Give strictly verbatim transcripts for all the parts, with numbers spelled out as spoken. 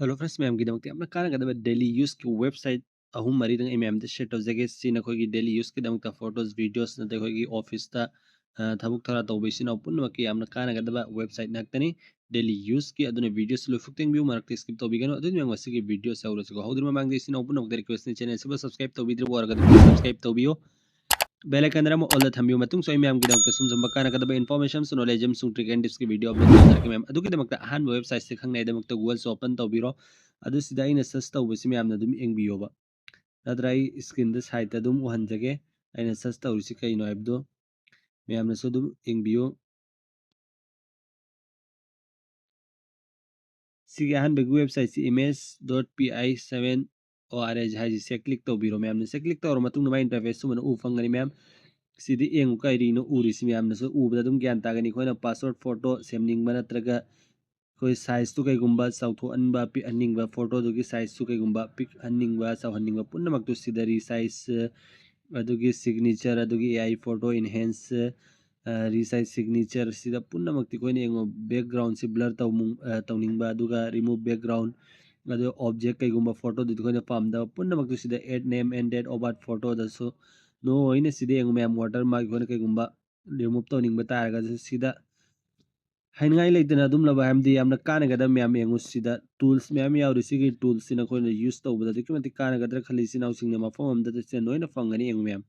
Hello friends, ꯃꯌꯥꯝꯒꯤꯗꯃꯛꯇ ꯌꯥꯝꯅ ꯀꯥꯟꯅꯒꯗꯕ daily useꯀꯤ website ꯑꯍꯨꯝ ꯃꯔꯤꯗꯪ ꯑꯩ ꯃꯌꯥꯝꯗ share ꯇꯧꯖꯒꯦ꯫ ꯁꯤ ꯅꯈꯣꯏꯒꯤ daily useꯀꯤꯗꯃꯛꯇ photos, videos, ꯅꯠꯇ꯭ꯔꯒ ꯑꯩꯈꯣꯏꯒꯤ officeꯇ, ꯑ, ꯊꯕꯛ ꯊꯧꯔꯥꯡ ꯇꯧꯕ ꯏꯆꯤꯟ ꯏꯅꯥꯎ ꯄꯨꯝꯅꯃꯛꯀꯤ ꯌꯥꯝꯅ ꯀꯥꯟꯅꯒꯗꯕ website ꯉꯥꯛꯇꯅꯤ daily useꯀꯤ꯫ ꯑꯗꯨꯅ videoꯁꯤ ꯂꯣꯏꯐꯨꯛ ꯌꯦꯡꯕꯤꯌꯨ, ꯃꯔꯛꯇ skip ꯇꯧꯕꯤꯒꯅꯨ꯫ ꯑꯗꯨꯗꯤ ꯃꯌꯥꯝ ꯉꯁꯤꯒꯤ videoꯁꯤ ꯍꯧꯔꯁꯤꯀꯣ꯫ ꯍꯧꯗ꯭ꯔꯤꯕ ꯃꯃꯥꯡꯗ ꯏꯆꯤꯟ ꯏꯅꯥꯎ ꯄꯨꯝꯅꯃꯛꯇ requestꯅꯤ, channelꯁꯤꯕꯨ subscribe ꯇꯧꯕꯤꯗ꯭ꯔꯤꯕ ꯑꯣꯏꯔꯒꯗꯤ subscribe ꯇꯧꯕꯤꯌꯨ꯫ Bell iconꯗ ꯑꯃ allꯗ ꯊꯝꯕꯤꯌꯨ꯫ ꯃꯇꯨꯡꯁꯨ ꯑꯩ ꯃꯌꯥꯝꯒꯤꯗꯃꯛꯇ ꯁꯨꯝ ꯁꯨꯝꯕ ꯀꯥꯟꯅꯒꯗꯕ informations, knowledge ꯑꯃꯁꯨꯡ trick and tipsꯀꯤ video upload ꯇꯧꯖꯔꯛꯀꯦ ꯃꯌꯥꯝ꯫ ꯑꯗꯨꯒꯤꯗꯃꯛꯇ ꯑꯍꯥꯟꯕ websiteꯁꯦ ꯈꯪꯅꯩ ꯑꯗꯨꯃꯛꯇ Googleꯁꯦ open ꯇꯧꯕꯤꯔꯣ꯫ ꯑꯗꯨ ꯁꯤꯗ ꯑꯩꯅ search ꯇꯧꯕꯁꯤ ꯃꯌꯥꯝꯅ ꯑꯗꯨꯝ ꯌꯦꯡꯕꯤꯌꯣꯕ꯫ ꯅꯠꯇ꯭ꯔ ꯑꯩ screenꯗ sideꯇ ꯑꯗꯨꯝ ꯎꯍꯟꯖꯒꯦ꯫ ꯑꯩꯅ search ꯇꯧꯔꯤꯁꯤ ꯀꯩꯅꯣ ꯍꯥꯏꯕꯗꯣ ꯃꯌꯥꯝꯅꯁꯨ ꯑꯗꯨꯝ ꯌꯦꯡꯕꯤꯌꯨ꯫ ꯁꯤꯒꯤ ꯑꯍꯥꯟꯕꯒꯤ websiteꯁꯤ image dot P I seven O R H ꯍꯥꯏꯁꯤ ꯁꯦ click ꯇꯧꯕꯤꯔꯣ ꯃꯌꯥꯝꯅ꯫ ꯁꯦ click ꯇꯧꯔ ꯃꯇꯨꯡꯗ ꯃꯥꯏ interface ꯁꯨꯃꯥꯏꯅ ꯎ ꯐꯪꯒꯅꯤ ꯃꯌꯥꯝ꯫ ꯁꯤꯗꯤ ꯌꯦꯡꯉꯨ ꯀꯔꯤꯅꯣ ꯎꯔꯤꯁꯤ ꯃꯌꯥꯝꯅꯁꯨ ꯎꯕꯗ ꯑꯗꯨꯝ ꯒ꯭ꯌꯥꯟ ꯇꯥꯒꯅꯤ꯫ ꯑꯩꯈꯣꯏꯅ passport photo ꯁꯦꯝꯅꯤꯡꯕ ꯅꯠꯇ꯭ꯔꯒ ꯑꯩꯈꯣꯏ sizeꯇꯨ ꯀꯩꯒꯨꯝꯕ ꯆꯥꯎꯊꯣꯛꯍꯟꯕ, ꯄꯤꯛꯍꯟꯅꯤꯡꯕ, photoꯗꯨꯒꯤ sizeꯁꯨ ꯀꯩꯒꯨꯝꯕ ꯄꯤꯛꯍꯟꯅꯤꯡꯕ, ꯆꯥꯎꯍꯟꯅꯤꯡꯕ ꯄꯨꯝꯅꯃꯛꯇꯨ ꯁꯤꯗ resize, ꯑꯗꯨꯒꯤ signature, ꯑꯗꯨꯒꯤ A I photo enhance, ꯑ, resize signature ꯁꯤꯗ ꯄꯨꯝꯅꯃꯛꯇꯤ ꯑꯩꯈꯣꯏꯅ ꯌꯦꯡꯉꯣ backgroundꯁꯤ blur ꯇꯧꯅꯤꯡ-, ꯑ, ꯇꯧꯅꯤꯡꯕ, ꯑꯗꯨꯒ remove background, ꯑꯗꯨꯒ object ꯀꯩꯒꯨꯝꯕ photoꯗꯨꯗꯤ ꯑꯩꯈꯣꯏꯅ ꯄꯥꯝꯗꯕ ꯄꯨꯝꯅꯃꯛꯇꯨ ꯁꯤꯗ add name and date of birth photoꯗꯁꯨ ꯅꯣꯏꯅ ꯁꯤꯗ ꯌꯦꯡꯉꯣ ꯃꯌꯥꯝ watermark ꯑꯩꯈꯣꯏꯅ ꯀꯩꯒꯨꯝꯕ remove ꯇꯧꯅꯤꯡꯕ ꯇꯥꯔꯒꯁꯨ ꯁꯤꯗ ꯍꯥꯏꯅꯤꯡꯉꯥꯏ ꯂꯩꯇꯅ ꯑꯗꯨꯝꯂꯕ ꯍꯥꯏꯕꯗꯤ ꯌꯥꯝꯅ ꯀꯥꯟꯅꯒꯗꯕ ꯃꯌꯥꯝ ꯌꯦꯡꯉꯨ ꯁꯤꯗ tools ꯃꯌꯥꯝ ꯌꯥꯎꯔꯤ꯫ ꯁꯤꯒꯤ toolsꯁꯤ ꯅꯈꯣꯏꯅ use ꯇꯧꯕꯗ ꯑꯗꯨꯛꯀꯤ ꯃꯇꯤꯛ ꯀꯥꯟꯅꯒꯗ꯭ꯔꯥ ꯈꯜꯂꯤ ꯏꯆꯤꯟ ꯏꯅꯥꯎꯁꯤꯡꯅ ꯃꯐꯝ ꯑꯃꯗ ꯁꯤꯗ ꯅꯣꯏꯅ ꯐꯪꯒꯅꯤ ꯌꯦꯡꯉꯨ ꯃꯌꯥꯝ꯫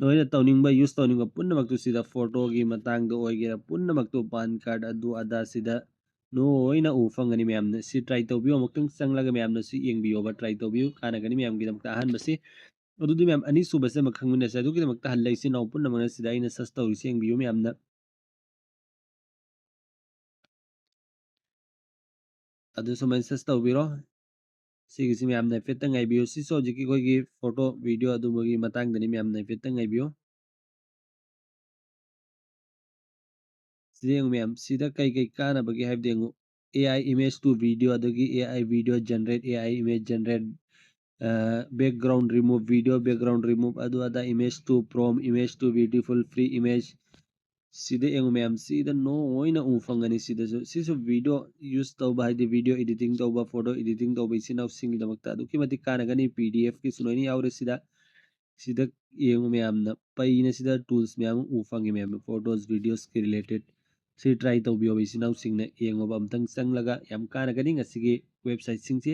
ꯅꯣꯏꯅ ꯇꯧꯅꯤꯡꯕ use ꯇꯧꯅꯤꯡꯕ ꯄꯨꯝꯅꯃꯛꯇꯨ ꯁꯤꯗ photoꯒꯤ ꯃꯇꯥꯡꯗ ꯑꯣꯏꯒꯦꯔꯥ ꯄꯨꯝꯅꯃꯛꯇꯨ PAN card ꯑꯗꯨ ꯑꯗꯥ ꯁꯤꯗ ꯅꯣꯏꯅ ꯎ ꯐꯪꯒꯅꯤ ꯃꯌꯥꯝꯅ꯫ ꯁꯤ try ꯇꯧꯕꯤꯌꯨ ꯑꯃꯨꯛꯇꯪ ꯆꯪꯂꯒ ꯃꯌꯥꯝꯅꯁꯨ ꯌꯦꯡꯕꯤꯌꯣꯕ try ꯇꯧꯕꯤꯌꯨ ꯀꯥꯟꯅꯒꯅꯤ ꯃꯌꯥꯝꯒꯤꯗꯃꯛꯇ ꯑꯍꯥꯟꯕꯁꯤ꯫ ꯑꯗꯨꯗꯤ ꯃꯌꯥꯝ ꯑꯅꯤꯁꯨꯕꯁꯦ ꯑꯃ ꯈꯪꯃꯤꯟꯅꯁꯦ꯫ ꯑꯗꯨꯒꯤꯗꯃꯛꯇ ꯍꯜꯂ ꯏꯆꯤꯟ ꯏꯅꯥꯎ ꯄꯨꯝꯅꯃꯛꯅ ꯁꯤꯗ ꯑꯩꯅ search ꯇꯧꯔꯤꯁꯤ ꯌꯦꯡꯕꯤꯌꯨ ꯃꯌꯥꯝꯅ꯫ ꯑꯗꯨ ꯁꯨꯃꯥꯏꯅ search ꯇꯧꯕꯤꯔꯣ꯫ ꯁꯤꯒꯤꯁꯤ ꯃꯌꯥꯝꯅ ꯍꯥꯏꯐꯦꯠꯇꯪ ꯉꯥꯏꯕꯤꯌꯨ꯫ ꯁꯤꯁꯨ ꯍꯧꯖꯤꯛꯀꯤ ꯑꯩꯈꯣꯏꯒꯤ photo video ꯑꯗꯨꯝꯕꯒꯤ ꯃꯇꯥꯡꯗꯅꯤ ꯃꯌꯥꯝꯅ ꯍꯥꯏꯐꯦꯠꯇꯪ ꯉꯥꯏꯕꯤꯌꯨ꯫ ꯁꯤꯗ ꯌꯦꯡꯉꯨ ꯃꯌꯥꯝ ꯁꯤꯗ ꯀꯩ ꯀꯩ ꯀꯥꯟꯅꯕꯒꯦ ꯍꯥꯏꯕꯗꯤ ꯌꯦꯡꯉꯨ꯫ A I image to video ꯑꯗꯒꯤ A I video generate, A I image generate, background remove video, background remove ꯑꯗꯨ ꯑꯗꯥ image to prompt, image to beautiful free image ꯁꯤꯗ ꯌꯦꯡꯉꯨ ꯃꯌꯥꯝ, ꯁꯤꯗ ꯅꯣ ꯑꯣꯏꯅ ꯎ ꯐꯪꯒꯅꯤ꯫ ꯁꯤꯗꯁꯨ, ꯁꯤꯁꯨ video use ꯇꯧꯕ, ꯍꯥꯏꯗꯤ video editing ꯇꯧꯕ, photo editing ꯇꯧꯕ ꯏꯆꯤꯟ ꯏꯅꯥꯎꯁꯤꯡꯒꯤꯗꯃꯛꯇ ꯑꯗꯨꯛꯀꯤ ꯃꯇꯤꯛ ꯀꯥꯟꯅꯒꯅꯤ꯫ P D F ꯀꯤꯁꯨ ꯂꯣꯏꯅ ꯌꯥꯎꯔꯦ ꯁꯤꯗ꯫ ꯁꯤꯗ ꯌꯦꯡꯉꯨ ꯃꯌꯥꯝꯅ, ꯄꯩꯅ ꯁꯤꯗ tools ꯃꯌꯥꯝ ꯑꯃ ꯎ ꯐꯪꯉꯤ ꯃꯌꯥꯝ, photos, videos ꯀꯤ related꯫ ꯁꯤ try ꯇꯧꯕꯤꯌꯣꯕ ꯏꯆꯤꯟ ꯏꯅꯥꯎꯁꯤꯡꯅ, ꯌꯦꯡꯉꯣꯕ ꯑꯝꯇꯪ ꯆꯪꯂꯒ, ꯌꯥꯝ ꯀꯥꯟꯅꯒꯅꯤ ꯉꯁꯤꯒꯤ website ꯁꯤꯡꯁꯤ꯫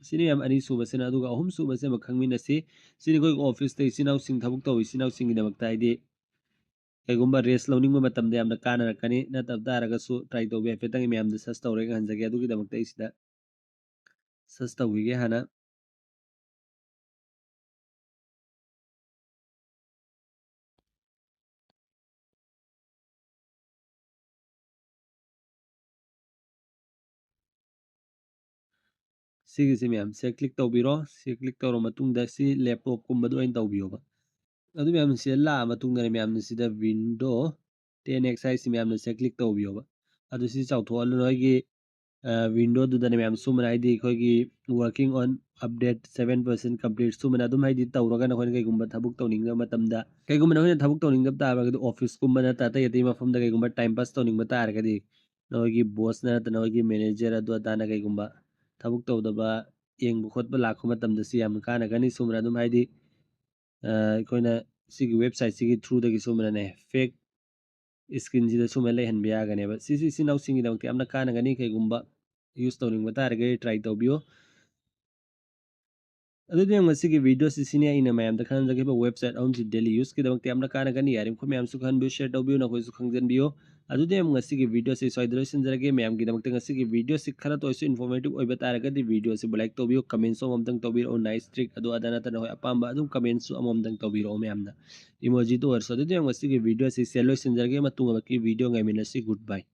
ꯁꯤꯅꯤ ꯃꯌꯥꯝ ꯑꯅꯤꯁꯨꯕꯁꯤꯅ, ꯑꯗꯨꯒ ꯑꯍꯨꯝꯁꯨꯕꯁꯤ ꯑꯃ ꯈꯪꯃꯤꯟꯅꯁꯤ꯫ ꯁꯤꯅꯤ ꯑꯩꯈꯣꯏꯒꯤ office ꯇ ꯏꯆꯤꯟ ꯏꯅꯥꯎꯁꯤꯡ ꯊꯕꯛ ꯇꯧꯕ ꯏꯆꯤꯟ ꯏꯅꯥꯎꯁꯤꯡꯒꯤꯗꯃꯛꯇ, ꯍꯥꯏꯗꯤ ꯀꯩꯒꯨꯝꯕ rest ꯂꯧꯅꯤꯡꯕ ꯃꯇꯝꯗ ꯌꯥꯝꯅ ꯀꯥꯟꯅꯔꯛꯀꯅꯤ꯫ ꯅꯠꯇꯕ ꯇꯥꯔꯒꯁꯨ try ꯇꯧꯕ ꯌꯥꯏ꯫ ꯍꯥꯏꯐꯦꯠꯇꯪ ꯃꯌꯥꯝꯗ search ꯇꯧꯔꯒ ꯌꯦꯡꯍꯟꯖꯒꯦ꯫ ꯑꯗꯨꯒꯤꯗꯃꯛꯇ ꯑꯩ ꯁꯤꯗ search ꯇꯧꯈꯤꯒꯦ ꯍꯥꯟꯅ꯫ ꯁꯤꯒꯤꯁꯤ ꯃꯌꯥꯝ ꯁꯦ click ꯇꯧꯕꯤꯔꯣ꯫ ꯁꯤ click ꯇꯧꯔ ꯃꯇꯨꯡꯗ ꯁꯤ laptop ꯀꯨꯝꯕꯗ ꯑꯣꯏꯅ ꯇꯧꯕꯤꯌꯣꯕ꯫ ꯑꯗꯨ ꯃꯌꯥꯝ ꯁꯤꯗ ꯂꯥꯛꯑ ꯃꯇꯨꯡꯗꯅꯦ ꯃꯌꯥꯝꯅ ꯁꯤꯗ window ten X ꯍꯥꯏꯁꯤ ꯃꯌꯥꯝꯅ ꯁꯤꯗ click ꯇꯧꯕꯤꯌꯣꯕ꯫ ꯑꯗꯨ ꯁꯤ ꯆꯥꯎꯊꯣꯛꯍꯜꯂꯨ꯫ ꯅꯣꯏꯒꯤ, ꯑ, window ꯗꯨꯗꯅꯦ ꯃꯌꯥꯝ ꯁꯨꯝꯕꯅ, ꯍꯥꯏꯗꯤ ꯑꯩꯈꯣꯏꯒꯤ working on update seven percent complete ꯁꯨꯝꯕꯅ ꯑꯗꯨꯝ, ꯍꯥꯏꯗꯤ ꯇꯧꯔꯒ ꯅꯈꯣꯏꯅ ꯀꯩꯒꯨꯝꯕ ꯊꯕꯛ ꯇꯧꯅꯤꯡꯗꯕ ꯃꯇꯝꯗ, ꯀꯩꯒꯨꯝꯕ ꯅꯈꯣꯏꯅ ꯊꯕꯛ ꯇꯧꯅꯤꯡꯗꯕ ꯇꯥꯔꯒꯗꯤ office ꯀꯨꯝꯕ ꯅꯠꯇ꯭ꯔ ꯑꯇꯩ ꯑꯇꯩ ꯃꯐꯝꯗ ꯀꯩꯒꯨꯝꯕ time pass ꯇꯧꯅꯤꯡꯕ ꯇꯥꯔꯒꯗꯤ ꯅꯈꯣꯏꯒꯤ boss ꯅ ꯅꯠꯇ꯭ꯔ ꯅꯈꯣꯏꯒꯤ manager ꯑꯗꯨ ꯑꯗꯥꯅ ꯀꯩꯒꯨꯝꯕ ꯊꯕꯛ ꯇꯧꯗꯕ ꯌꯦꯡꯕ ꯈꯣꯠꯄ ꯂꯥꯛꯄ ꯃꯇꯝꯗ ꯁꯤ ꯌꯥꯝꯅ ꯀꯥꯟꯅꯒꯅꯤ꯫ ꯁꯨꯝꯕꯅ ꯑꯗꯨꯝ, ꯍꯥꯏꯗꯤ, ꯑ, ꯑꯩꯈꯣꯏꯅ ꯁꯤꯒꯤ website ꯁꯤꯒꯤ through ꯗꯒꯤ ꯁꯨꯝꯕꯅꯅꯦ fake screen ꯁꯤꯗ ꯁꯨꯝꯕ ꯂꯩꯍꯟꯕ ꯌꯥꯒꯅꯦꯕ꯫ ꯁꯤꯁꯨ ꯏꯆꯤꯟ ꯏꯅꯥꯎꯁꯤꯡꯒꯤꯗꯃꯛꯇ ꯌꯥꯝꯅ ꯀꯥꯟꯅꯒꯅꯤ꯫ ꯀꯩꯒꯨꯝꯕ use ꯇꯧꯅꯤꯡꯕ ꯇꯥꯔꯒꯗꯤ try ꯇꯧꯕꯤꯌꯨ꯫ ꯑꯗꯨꯗꯤ ꯉꯁꯤꯒꯤ video ꯁꯤ ꯁꯤꯅꯤ ꯑꯩꯅ ꯃꯌꯥꯝꯗ ꯈꯪꯍꯟꯖꯈꯤꯕ website ꯑꯍꯨꯝꯁꯤ daily use ꯀꯤꯗꯃꯛꯇ ꯌꯥꯝꯅ ꯀꯥꯟꯅꯒꯅꯤ꯫ ꯌꯥꯔꯤꯃꯈꯩ ꯃꯌꯥꯝꯁꯨ ꯈꯪꯍꯟꯕꯤꯌꯨ, share ꯇꯧꯕꯤꯌꯨ, ꯅꯈꯣꯏꯁꯨ ꯈꯪꯖꯟꯕꯤꯌꯨ꯫ ꯑꯗꯨꯗꯤ ꯉꯁꯤꯒꯤ video ꯁꯤ ꯁ꯭ꯋꯥꯏꯗ ꯂꯣꯏꯁꯤꯟꯖꯔꯒꯦ꯫ ꯃꯌꯥꯝꯒꯤꯗꯃꯛꯇ ꯉꯁꯤꯒꯤ video ꯁꯤ ꯈꯔꯇ ꯑꯣꯏꯔꯁꯨ informative ꯑꯣꯏꯕ ꯇꯥꯔꯒꯗꯤ video ꯁꯤꯕꯨ like ꯇꯧꯕꯤꯌꯨ, comment ꯁꯨ ꯑꯃꯃꯝꯇꯪ ꯇꯧꯕꯤꯔꯛꯎ, nice trick ꯑꯗꯨ ꯑꯗꯥ ꯅꯠꯇꯅ ꯍꯣꯏ ꯑꯄꯥꯝꯕ ꯑꯗꯨꯝ comment ꯁꯨ ꯑꯃꯃꯝꯇꯪ ꯇꯧꯕꯤꯔꯛꯑꯣ ꯃꯌꯥꯝꯅ, emoji ꯇ ꯑꯣꯏꯔꯁꯨ꯫ ꯑꯗꯨꯗꯤ ꯉꯁꯤꯒꯤ video ꯁꯤ ꯁꯤꯗ ꯂꯣꯏꯁꯤꯟꯖꯔꯒꯦ꯫ ꯃꯇꯨꯡ ꯑꯃꯨꯛꯀꯤ video ꯉꯥꯏꯃꯤꯟꯅꯁꯤ꯫ Good bye꯫